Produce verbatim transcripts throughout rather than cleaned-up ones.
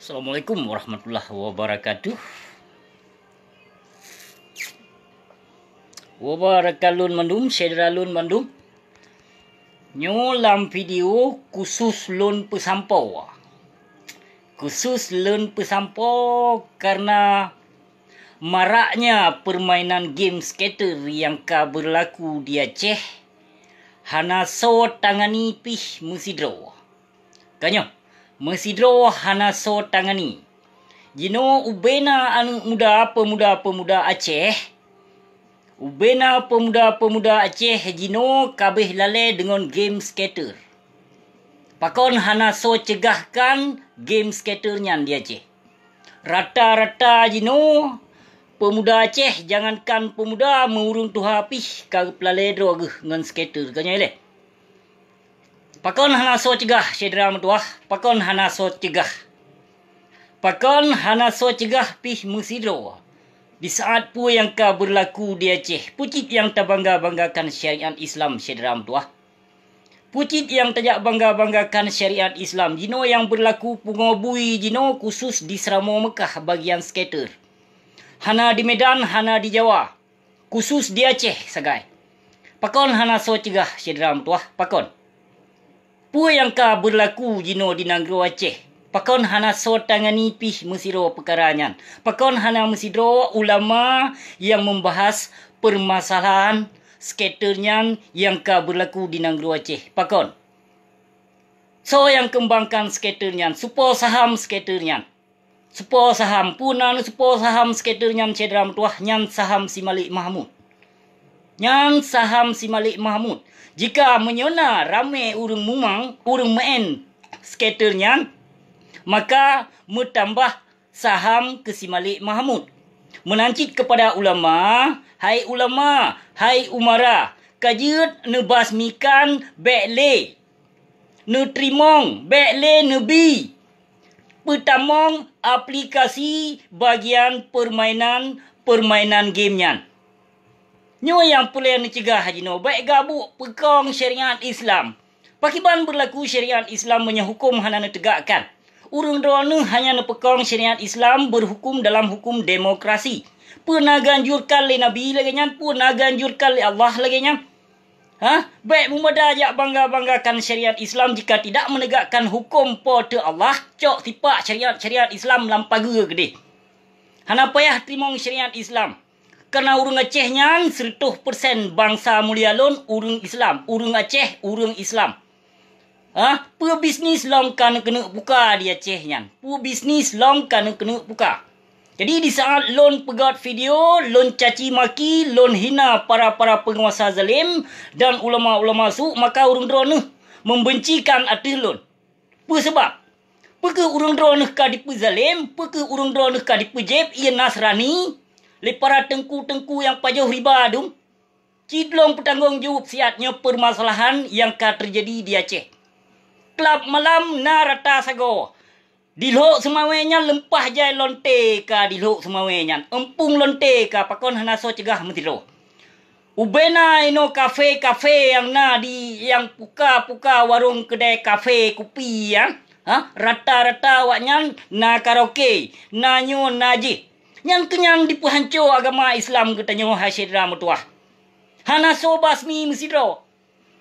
Assalamualaikum warahmatullahi wabarakatuh. Wabarakatuh lôn mandum, syedara lôn mandum. Nyoe lam video khusus lôn peusampoe. Khusus lôn peusampoe karena maraknya permainan game scatter nyang ka beurlaku di Aceh, hana soe tangani pih meusidroe. Ka nyoe, meusidroe hana soe tangani. Jinoe ubena aneuëk muda peumuda-peumuda Aceh, ubena peumuda-peumuda Aceh jinoe kabeh lalée deungon game scatter. Pakon hana soe ceugahkan game scatter nyan di Aceh? Rata-rata jinoe peumuda Aceh, jangankan peumuda, meu ureuëng tuha pih ka geupeulalée droe geuh ngon scatter. Ka nyoe ilée. Pakon hana soe ceugah, syedara meutuwah? Pakon hana soe ceugah? Pakon hana soe ceugah pih meusidroe? Di saat peue nyang ka beurlaku di Aceh, peue cit nyang tabangga-banggakan syariat Islam, syedara meutuwah? Peue cit nyang tajak bangga-banggakan syariat Islam? Jinoe nyang beurlaku pungoe bui jinoe khusus di Seuramoe Meukah bagian scatter. Hana di Medan, hana di Jawa. Khusus di Aceh sagai. Pakon hana soe ceugah, syedara meutuwah? Pakon? Peue nyang ka beurlaku jinoe di nanggroe Aceh? Pakon hana soe tangani pih meusidroe peukara nyan? Pakon hana meusidroe ulama nyang meubahas peumasalahan scatter nyan nyang ka beurlaku di nanggroe Aceh? Pakon? Soe nyang keumbangkan scatter nyan? Soe po saham scatter nyan? Soe po saham, peue na soe po saham scatter nyan, syedara meutuwah? Nyan saham si Malik Mahmud. Nyan saham si Malik Mahmud. Jika meunyoe na ramé ureuëng mumang, ureuëng meu'en scatter nyan, maka meutambah saham keu si Malik Mahmud. Meunan cit keupada ulama, hai ulama, hai umara, ka jeuet neubasmikan bék lé neuteurimong, bék lé neubi peutamong aplikasi bagian peurmainan-peurmainan game nyan. Nyoe nyang peureulée neuceugah jinoe, bék gabuk peukong syariat Islam. Pakiban beurlaku syariat Islam meunyoe huköm hana neuteugakkan? Ureuëng droeneueh hanya neupeukong syariat Islam beurhuköm dalam huköm demokrasi. Peue na geuanjurkan lé Nabi lagée nyan? Peue na geuanjurkan lé Allah lagée nyan? Hah? Bék meumada jak bangga-banggakan syariat Islam jika tidak menegakkan huköm Po teu Allah, cok sipak syariat-syariat Islam lam pageue keudeh. Hana payah teurimong syariat Islam. Kareuna ureuëng Aceh nyan seureutôh persen bansa mulia lôn ureuëng Islam, ureuëng Aceh ureuëng Islam. Hah? Peue bisnis lom ka neukeuneuk buka di Aceh nyan? Peue bisnis lom ka neukeuneuk buka? Jadi, di saat lôn peugét video, lôn caci maki, lôn hina para-para peunguasa zalim dan ulama-ulama su, maka ureuëng droeneueh membencikan ateueh lôn. Peue sabab? Peu kheueh ureuëng droeneueh ka dipeuzalem? Peu kheueh ureuëng droeneueh ka dipeujeb ié Nasrani lé para teungku-teungku nyang pajoh riba dum? Ci lôn peutanggong jaweueb siat nyoe peumasalahan nyang ka teujadi di Aceh. Klab malam na rata sagoe. Di Lhok Seumawé nyan leumpah jai lonte ka di Lhok Seumawé nyan, eumpung lonte ka, pakon hana soe ceugah meusidroe. Ubena inoe kafe-kafe nyang na di, nyang puka-puka warong keudai kafe kupi nyan, ha, rata-rata awaknyan na karaoke, na nyoe na jih. Nyan keuh nyang dipeuhanco agama Islam geutanyoe, hai syedara meutuwah. Hana soe basmi meusidroe.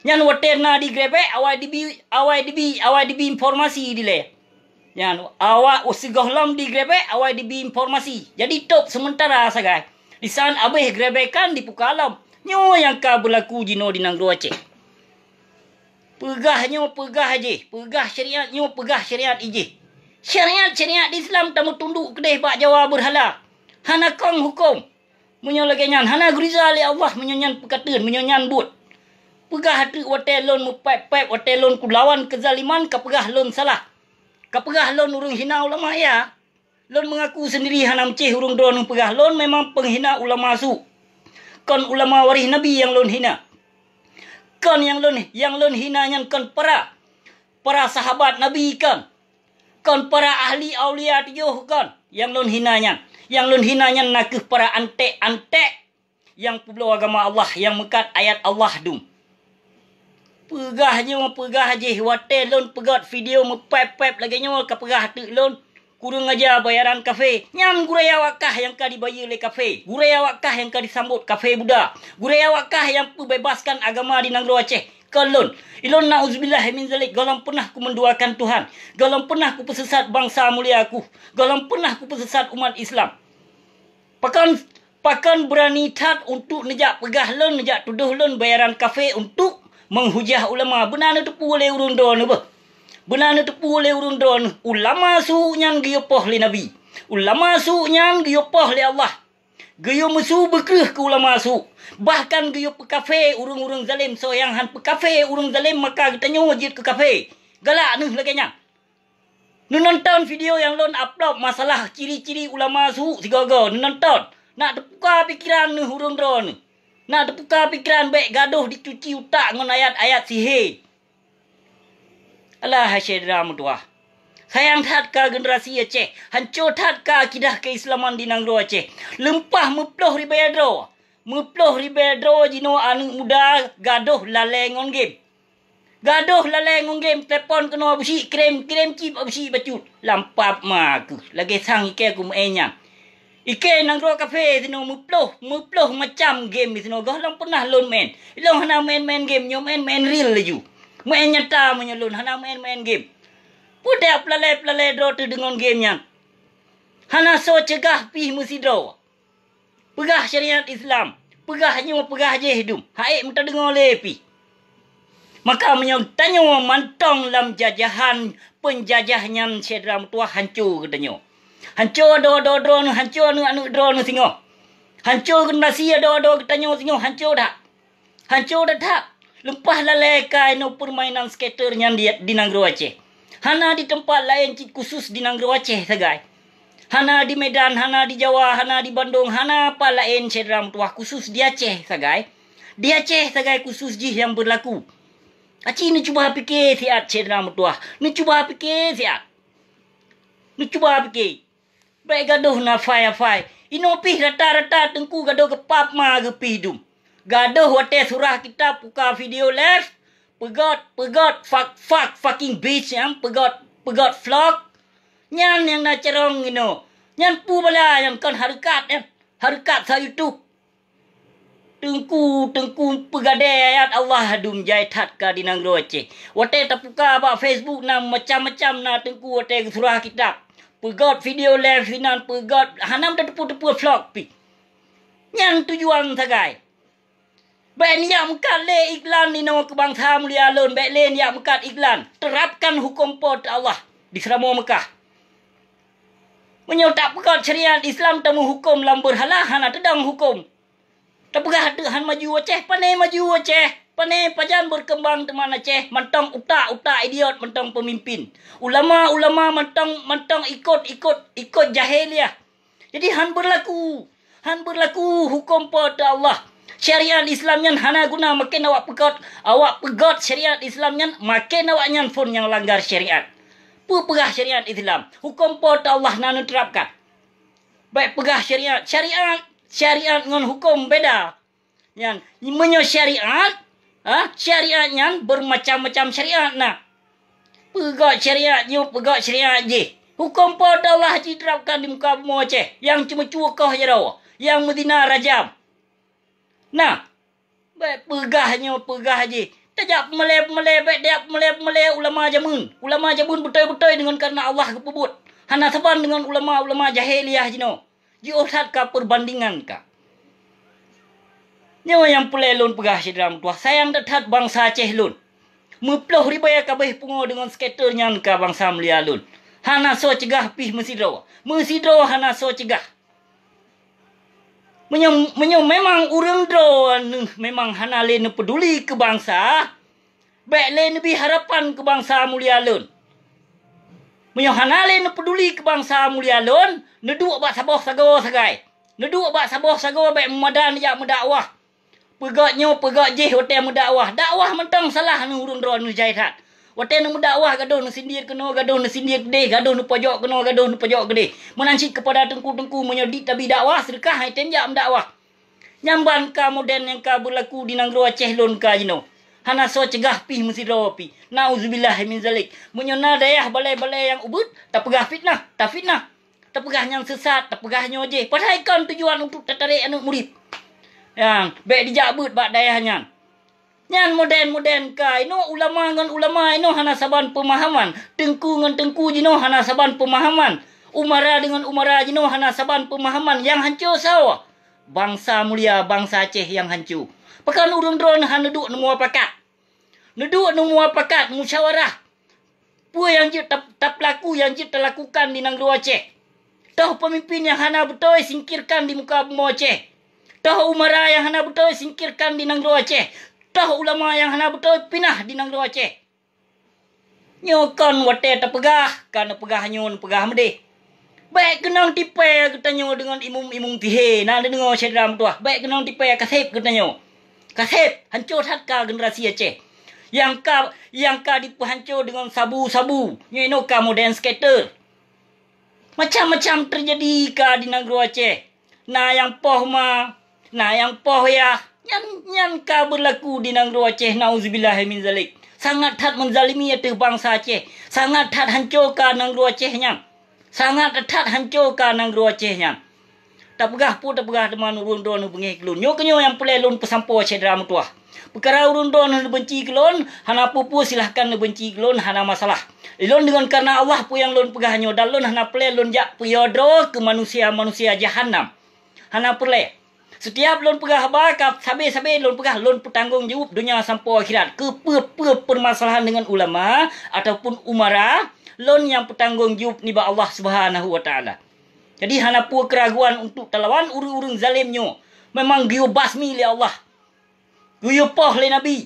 Nyan watée na digrebek, awai dibi, awai dibi, awai dibi informasi dilée. Nyan awak sigohlom digrebek, awai dibi informasi. Jadi tôb seumeuntara sagai. Di saat abéh grebekan dipuka lom. Nyoe nyang ka beulaku jinoe di nanggroe Aceh. Peugah nyoe, peugah jih, peugah syariat nyoe, peugah syariat ijih. Syariat-syariat Islam tameutunduk keudeh bak Jawa beurhala. Hana kong huköm. Meunyoe lagée nyan, hana geuriza lé Allah meunyoe nyan peukateuen, meunyoe nyan buet. Peugah ateueh watée lôn meupéb-péb, watée lôn kulawan keuzaliman, ka peugah lôn salah. Ka peugah lôn ureuëng hina ulama, ya. Lôn meungaku seundiri hana meucéh ureuëng droeneueh peugah lôn memang peunghina ulama su. Kon ulama waréh Nabi nyang lôn hina. Kon nyang lôn, nyang lôn hina nyan kon para, para sahabat Nabi kon. Kon para ahli aulia tujoh kon nyang lôn hina nyan. Nyang lôn hina nyan nakeuh para anték-anték nyang peubloe agama Allah, nyang meukat ayat Allah dum. Peugah nyoe, peugah jih, watée lôn peugét video meupéb-péb lagée nyoe ka peugah ateueh lôn, Kureueng aja bayaran kafé, nyan gurée awak kah nyang ka dibayeue lé kafé, gurée awak kah nyang ka disambot kafé Buddha, gurée awak kah nyang peubeubasan agama di nanggroe Aceh. Kon lôn, ilôn na'uzubillah min zalik, gohlom peunah kumeuduakan Tuhan, gohlom peunah kupeusesat bansa mulia kuh, gohlom peunah kupeusesat umat Islam. Pakon, pakon beurani that untuk neujak peugah lôn, neujak tudoh lôn bayaran kafé untuk meuhujah ulama? Beuna neuteupeue lé ureuëng droeneuh beuh. Beuna neuteupeue lé ureuëng droeneuh, ulama su nyan geuyue poh lé Nabi. Ulama su nyan geuyue poh lé Allah. Geuyue meusu beukreueh keu ulama su. Bahkan geuyue peukafé ureuëng-ureuëng zalém. Soe nyang han peukafé ureuëng zalém, maka geutanyoe jeuet keu kafé. Galak neuh lagée nyan. Neunonton video nyang lôn upload masalah ciri-ciri ulama su sigoe-goe, neunonton. Nak teupuka pikeran neuh ureuëng droeneuh. Nak teupuka pikeran, bék gadôh dicuci utak ngon ayat-ayat sihé. Alah, hai syedara meutuwah. Sayang that ka generasi Aceh, hanco that ka akidah keuislaman di nanggroe Aceh. Leumpah meuploh ribée droe. Meuploh ribée droe jinoe aneuëk muda gadôh lalée ngon game. Gadôh lalée ngon game, telepon keunoe Abusyik, kirém, kirém cit Abusyik bacut. Lam pap ma keuh, lagée sang ikée kumeu'en nyan. Ikée nanggroe kafé sinoe meuploh, meuploh macam game sinoe, gohlom peunah lôn meu'en. Ilôn hana meu'en-meu'en game, nyoe meu'en-meu'en real laju. Meu'en nyata meunyoe lôn hana meu'en-meu'en game. Peue tajak peulalée-peulalée droe teuh deungon game nyan. Hana soe ceugah pih meusidroe. Peugah syariat Islam, peugah nyoe, peugah jéh dum, han ék meutadeungoe lé pih. Maka meunyoe tanyoe mantong lam jajahan peunjajah nyan, syedara meutuwah, hanco geutanyoe. Hanco adoe-adoe droeneuh, hanco aneuëk-aneuëk droeneuh singoh. Hanco generasi adoe-adoe geutanyoe singoh, hanco that. Hanco that-that. Leumpah lalée ka inoe peurmainan skater nyan di, di nanggroe Aceh. Hana di teumpat laén cit khusus di nanggroe Aceh sagai. Hana di Medan, hana di Jawa, hana di Bandung, hana pat laén syedara meutuwah khusus di Aceh sagai. Di Aceh sagai khusus jih nyang beurlaku. Aci neucuba pike siat syedara meutuwah. Neucuba pike siat. Neucuba pike. Bék gadôh na fai-fai. Inoe pih rata-rata teungku gadôh geupap ma geupih dum. Gadôh watée surah kitab buka video live, peugét, peugét, fuck, fuck, fucking bitch, nyang peugét, peugét vlog. Nyan nyang na carông inoe. Nyan peue bala nyan, kon hareukat nyan. Hareukat sa YouTube. Teungku, teungku peugadée ayat Allah dum jai that ka di nanggroe Aceh. Watée tapuka bak Facebook na macam-macam na teungku watée geusurah kitab. Peugét video live sinan, peugét hana meuteupeu-teupeu vlog pih. Nyan tujuan sagai. Bék neujak meukat lé iklan inoe keu bansa mulia lôn, bék lé neujak meukat iklan. Terapkan huköm Po teu Allah di Seuramoe Meukah. Meunyoe tapeugét syariat Islam tameuhuköm lam beurhala, hana teudong huköm. Tapeugah teuk han maju Aceh, pane maju Aceh, pane pajan beurkeumbang teuma Aceh, mantong utak-utak idiot, mantong peumimpin. Ulama-ulama mantong, mantong ikot-ikot, ikot jahiliah. Jadi han beurlaku, han beurlaku huköm Po teu Allah. Syariat Islam nyan hana guna maken awak peugét, awak peugét syariat Islam nyan maken awak nyan phon nyang langgar syariat. Peue peugah syariat Islam? Huköm Po teu Allah na neuterapkan. Bék peugah syariat. Syariat, syariat ngon huköm beda. Nyan, meunyoe syariat, ha, syariat nyan beumacam-macam syariat na. Peugét syariat nyoe, peugét syariat jih. Huköm Po teu Allah jiterapkan di muka bumoe Aceh. Nyang ceumeucue koh jaroe, nyang meuzina rajam. Na, bék peugah nyoe, peugah jih. Tajak peumalée-peumalée, bék tajak peumalée-peumalée ulama jameun. Ulama jameun beutôi-beutôi deungon kareuna Allah geupeubuet. Hana saban deungon ulama-ulama jahiliah jinoe. Jiôh that ka peurbandingan ka. Nyoe nyang peureulée lôn peugah syedara meutuwah, sayang that-that bansa Aceh lôn. Meuploh ribée kabeh pungo deungon skater nyan ka bansa mulia lôn. Hana soe ceugah pih meusidroe. Meusidroe hana soe ceugah. Meunyoe, meunyoe memang ureuëng droeneuh memang hana lé neupeuduli keu bansa, bék lé neubi harapan keu bansa mulia lôn. Meunyoe hana lé neupeuduli keu bansa mulia lôn, neuduek bak saboh sagoe sagai. Neuduek bak saboh sagoe bék meumada neujak meudakwah. Peugét nyoe, peugét jih watée meudakwah. Dakwah mantong salah neuh ureuëng droeneuh jai that. Watée neumeudakwah gadôh neusindir keunoe, gadôh neusindir keudeh, gadôh neupojok keunoe, gadôh neupojok keudeh. Meunan cit keupada teungku-teungku meunyoe dit tabi dakwah, seudeukah hai tem jak meudakwah. Nyan ban ka modern nyang ka beurlaku di nanggroe Aceh lôn ka jinoe. hana soe cegah pih meusidroe pih. Nauzubillah min zalik. Meunyoe na dayah balée-balée nyang ubit, tapeugah fitnah, tafitnah. Tapeugah nyang sesat, tapeugah nyoe jih. Padahai kon tujuan untuk tatarek aneuëk murit. Nyang bék dijak beuet bak dayah nyan. Nyan modern-modern ka. Inoe ulama ngon ulama inoe hana saban peumahaman. Teungku ngon teungku jinoe hana saban peumahaman. Umara deungon umara jinoe hana saban peumahaman. Nyang hanco soe? Bansa mulia, bansa Aceh nyang hanco. Pakon ureuëng droeneuh hana duek neumupakat? Neuduek neumupakat, musyawarah. Peue nyang jeuet tap-, tapeulaku, nyang jeuet talakukan di nanggroe Aceh. Toh peumimpin nyang hana beutôi, singkirkan di muka bumoe Aceh. Toh umara nyang hana beutôi, singkirkan di nanggroe Aceh. Toh ulama nyang hana beutôi, pinah di nanggroe Aceh. Nyoe kon watée tapeugah, ka neupeugah nyoe, neupeugah meudeh. Bék keunong tipée geutanyoe deungon imeum-imeum sihé, na neudeungoe syedara meutuwah. Bék keunong tipée, kaseb geutanyoe. Kaseb, hanco that ka generasi Aceh. Nyang ka, nyang ka dipeuhanco deungon sabu-sabu. Nyoe inoe ka modern skater. Macam-macam teujadi ka di nanggroe Aceh. Na nyang poh ma, na nyang poh yah. Nyan, nyan ka beulaku di nanggroe Aceh, nauzubillah min zalik. Sangat that meuzalimi ateueh bansa Aceh. Sangat that hanco ka nanggroe Aceh nyan. Sangat that hanco ka nanggroe Aceh nyan. Tapeugah peue tapeugah teuma ureuëng droeneuh beungéh keu lôn. Nyoe keuh nyoe nyang peureulée lôn peusampoe syedara meutuwah. Peukara ureuëng droeneuh neubeunci keu lôn, hana peue-peue silahkan neubeunci keu lôn, hana masalah. Lôn deungon kareuna Allah peue nyang lôn peugah nyoe, dan lôn hana peureulée lôn jak peuyo droe keu manusia-manusia jahanam. Hana peureulée. Setiap lôn peugah haba, ka sabe-sabe lôn peugah, lôn peutanggong jaweueb donya sampoe akhirat. Keu peue-peue peumasalahan deungon ulama ataupun umara, lôn nyang peutanggong jaweueb nibak Allah Subhanahu wa Taala. Jadi, hana peue keuraguan untuk talawan ureuëng-ureuëng zalém nyoe. Memang geuyue basmi lé Allah. Geuyue poh lé Nabi.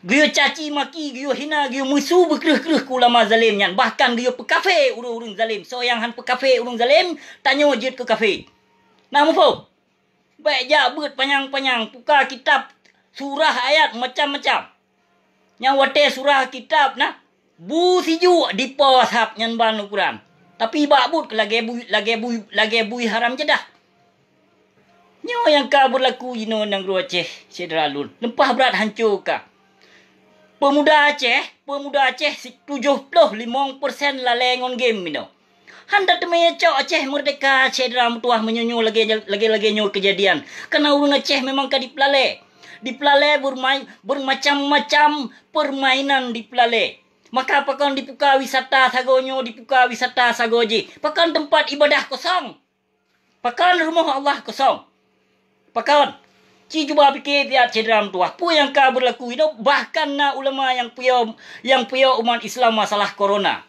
Geuyue caci maki, geuyue hina, geuyue meusu beukreueh-kreueh keu ulama zalém nyan. Bahkan geuyue peukafé ureuëng-ureuëng zalém. Soe nyang han peukafé ureuëng zalém, tanyoe jeuet keu kafé. Na muphom? Bék jak beuet panyang-panyang, puka kitab, surah, ayat, macam-macam. Nyang watée surah kitab na, bu sijuek dipo sab nyan ban ukuran. Tapi bak buet lagée bui, lagée bui, lagée bui haram jadah. Nyoe nyang ka beulaku jinoe nanggroe Aceh, syedara lôn. Leumpah brat hanco ka. Peumuda Aceh, peumuda Aceh si tujoh ploh limong persen lalée ngon game inoe. Han tateumé cok Aceh meurdeka, syedara meutuwah, meunyoe nyoe lagée, lagée, lagée nyoe keujadian. Kareuna ureuëng Aceh memang ka dipeulalée. Dipeulalée beurmai-, beurmacam-macam peurmainan dipeulalée. Maka pakon dipuka wisata sagoe nyoe, dipuka wisata sagoe jih? Pakon teumpat iébadah kosong? Pakon rumoh Allah kosong? Pakon? Ci cuba pike siat syedara meutuwah, peue nyang ka beulaku inoe, bahkan na ulama nyang peuyo, nyang peuyo umat Islam masalah korona.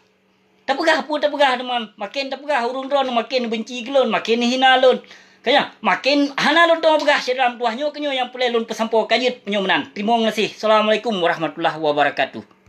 Tapeugah peue tapeugah teuma, maken tapeugah ureuëng droeneuh maken benci keu lôn, maken hina lôn. Kaya, maken hana lôn tueng peugah syedara meutuwah, nyoe keuh nyoe nyang peureulée lôn peusampoe ka jeuet nyoe meunan. Teurimong gaséh. Assalamualaikum warahmatullahi wabarakatuh.